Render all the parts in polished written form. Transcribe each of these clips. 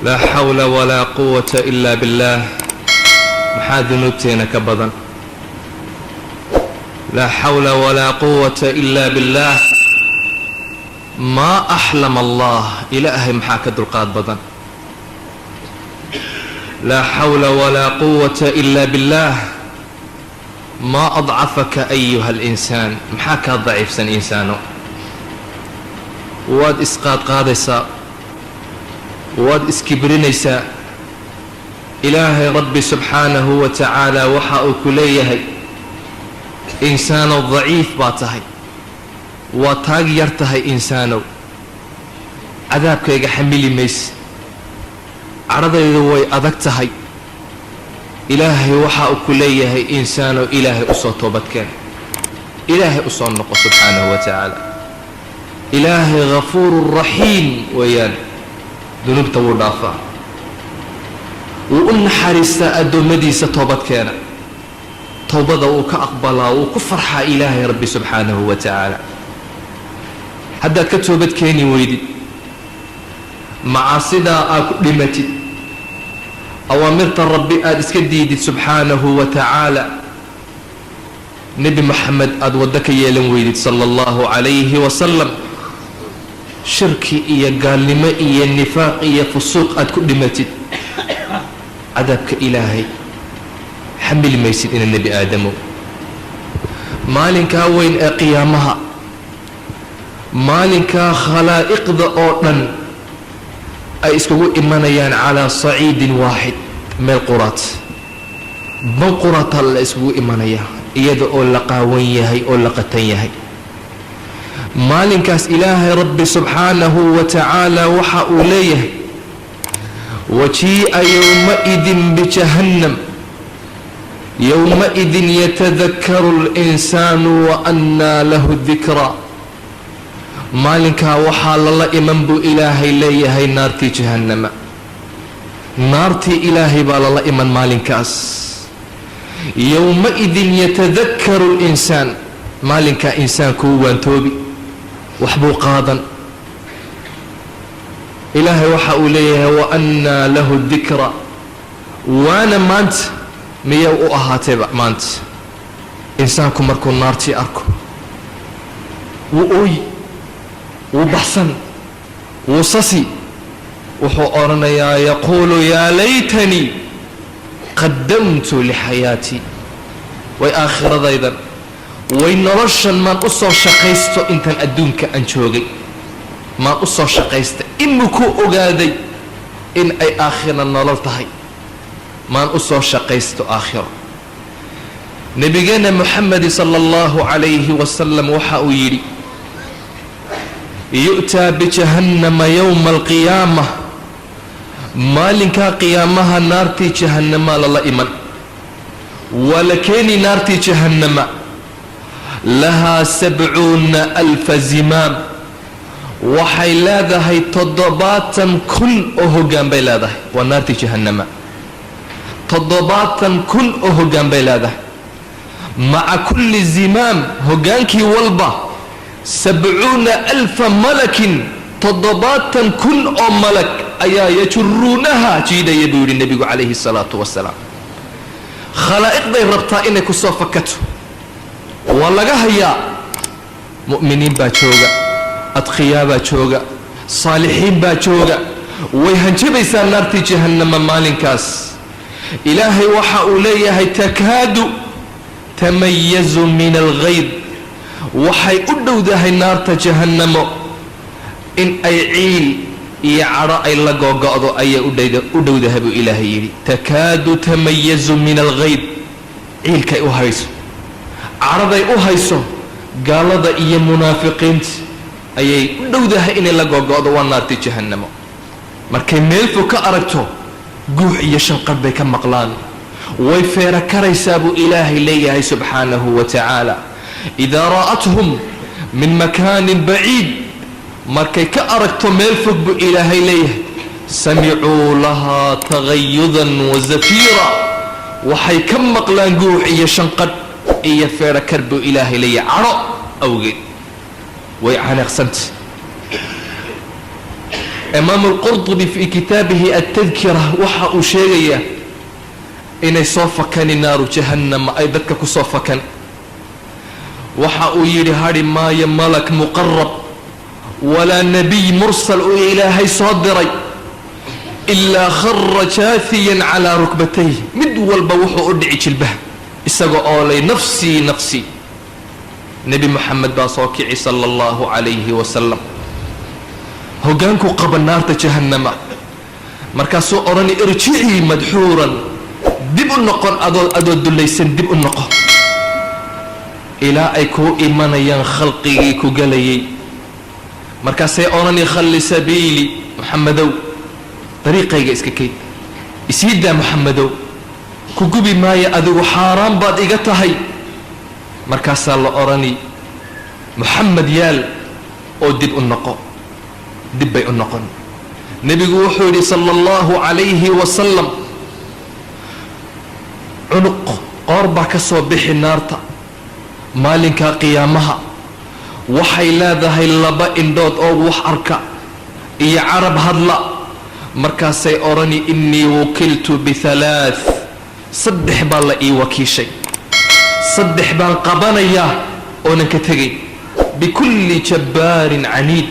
Laa xawla walaa quwata ilaa billaah. Maxaa dunuubteena ka badan? Laa xawla walaa quwata ilaa billaah. Maa axlama Allah, Ilaahay maxaa ka dulqaad badan? Laa xawla walaa quwata ilaa billaah. Maa adcafaka ayuha alinsaan, maxaa kaa daciifsan, insaano? Waad isqaadqaadaysaa, waad iskibrinaysaa. Ilaahay Rabbi subxaanahu wa tacaala waxa uu ku leeyahay: insaanow, daciif baa tahay, waa taag yar tahay. Insaanow, cadaabkayga xamili mayse, cadhadaydu way adag tahay. Ilaahay waxa uu ku leeyahay: insaanow, Ilaahay usoo toobadkeen, Ilaahay usoo noqo subxaanahu wa tacaala. Ilaahay ghafuuru raxiim weeyaan, dunuubta wuu dhaafaa, wuu u naxariistaa addoommadiisa toobadkeena, towbada wuu ka aqbalaa, wuu ku farxaa Ilaahay Rabbi subxaanahu wa tacaala. Haddaad ka toobad keeni weydid, macaasidaa aad ku dhimatid, awaamirta Rabbi aada iska diidid subxaanahu wa tacaala, Nebi Moxamed aada waddo ka yeelan weydid sala Allahu calayhi wasalam, shirki iyo gaalnimo iyo nifaaq iyo fusuuq aad ku dhimatid, cadaabka Ilaahay xamili maysid, ina Nebi Aadamow. Maalinkaa weyn ee qiyaamaha, maalinkaa khalaa'iqda oo dhan ay iskugu imanayaan calaa saciidin waaxid, meel quraat, ban quraataa la iskugu imanaya, iyada oo la qaawan yahay oo la qatan yahay. Maalinkaas Ilaahay Rabbi subxaanahu wa tacaala waxa uu leeyahay: wajii'a yowmaidin bijahannam yowmaidin yatadakaru اlinsaanu wa annaa lahu dikraa. Maalinkaa waxaa lala iman buu Ilaahay leeyahay naartii Jahannama. Naartii Ilaahay baa lala iman maalinkaas. Yowmaidin yatadakaru linsaan, maalinkaa insaankuu waantoobi, waxbuu qaadan. Ilaahay waxa uu leeyahay: wa annaa lahu dikra. Waana maanta miyay u ahaatayba? Maanta insaanku markuu naartii arko wuu ooyi, wuu baxsan, wuu sasi, wuxuu odhanayaa: yaquulu yaa laytanii qadamtu lixayaatii. Way aakhiradaydan, way noloshan maan u soo shaqaysto intaan adduunka aan joogay, maan u soo shaqaysta. Imikuu ogaaday in ay aakhira nolol tahay, maan u soo shaqaysto aakhiro. Nebigeenna Moxamedi sala Allahu calayhi wasalam waxa uu yidhi: yu'taa bijahannama yowma alqiyaama. Maalinkaa qiyaamaha naartii jahannama lala iman, waa la keeni naartii Jahannama. Lahaa 70,000 zimaam, waxay leedahay 70,000 oo hoggaan bay leedahay. Waa naartii Jahannama, 70,000 oo hoggaan bay leedahay. Maca kulli zimaam, hoggaankii walba, 70,000 malakin, 70,000 oo malag ayaa yajuruunaha, jiidaya, buu yidhi Nebigu calayhi salaatu wasalaam. Khalaa'iqday rabtaa inay ku soo fakato, waa laga hayaa. Mu'miniin baa jooga, adqiyaa baa jooga, saalixiin baa jooga. Way hanjabaysaa naartii Jahannama maalinkaas. Ilaahay waxa uu leeyahay: takaadu tamayazu min alghayd. Waxay u dhowdahay naarta Jahannamo in ay ciil iyo cadho ay la googo'do ayay u dhowdahay, buu Ilaahay yidhi. Takaadu tamayazu min alghayd, ciilkay u hayso, cadhaday u hayso gaalada iyo munaafiqiinta ayay u dhowdahay inay la googo'do. Waa naartii Jahannamo. Markay meel fog ka aragto, guux iyo shanqadh bay ka maqlaan, way feera karaysaa, buu Ilaahay leeyahay subxaanahu wa tacaala. Idaa ra'athum min makaanin baciid, markay ka aragto meel fog, buu Ilaahay leeyahay, samicuu lahaa tagayudan wa zafiira, waxay ka maqlaan guux iyo shanqadh iyo feera kar, buu Ilaahay leeyahay. Cadho awgeed way canaaqsanta. Imaam Alqurdubi fii kitaabihi Altadkira waxa uu sheegayaa inay soo fakani naaru jahannama, ay dadka ku soo fakan. Waxa uu yidhi: hadhi maayo malak muqarab walaa nebiy mursal uu Ilaahay soo diray ilaa khara jaathiyan calaa rukbatayh. Mid walba wuxuu u dhici jilbaha isaga oo lay "nafsii, nafsii". Nebi Moxamed baa soo kici sala Allahu calayhi wasalam, hoggaanku qaba naarta jahannama. Markaasuu odhani: "Irjicii madxuuran", dib u noqon adoo dullaysan, dib u noqon ilaa ay kuu imanayaan khalqigii ku galayay. Markaasay odhani: "Khalli sabiili, Moxamedow, dariiqayga iska kayd, isii daa Moxamedow, ku gubi maayo, adigu xaaraan baad iga tahay." Markaasaa la odhani: "Moxamed yaal oo dib u noqo." Dib bay u noqon. Nebigu wuxuu yidhi sala Allahu calayhi wasalam: cunuq qoor baa ka soo bixi naarta maalinkaa qiyaamaha. Waxay leedahay laba indhood oo wax arka iyo carab hadla. Markaasay odhani: "Innii wukiltu bihalaath", saddex baa la ii wakiishay, saddex baan qabanayaa oonan ka tegay: "Bikulli jabbaarin caniid",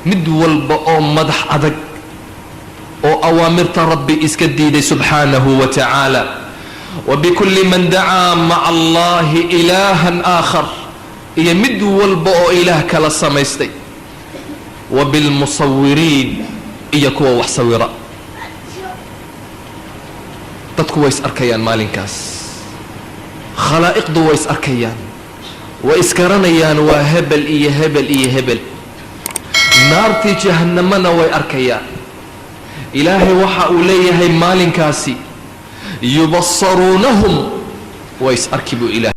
mid walba oo madax adag oo awaamirta Rabbi iska diiday subxaanahu wa tacaala, wa bikulli man dacaa maca Allahi ilaahan aakhar, iyo mid walba oo ilaah kala samaystay, wa bilmusawiriin, iyo kuwa wax sawira. Dadku way is arkayaan maalinkaas, khalaa'iqdu way is arkayaan, way isgaranayaan, waa hebel iyo hebel iyo hebel. Naartii jahannamana way arkayaan. Ilaahay waxa uu leeyahay maalinkaasi: "Yubasaruunahum", way is arki buu Ilaahay.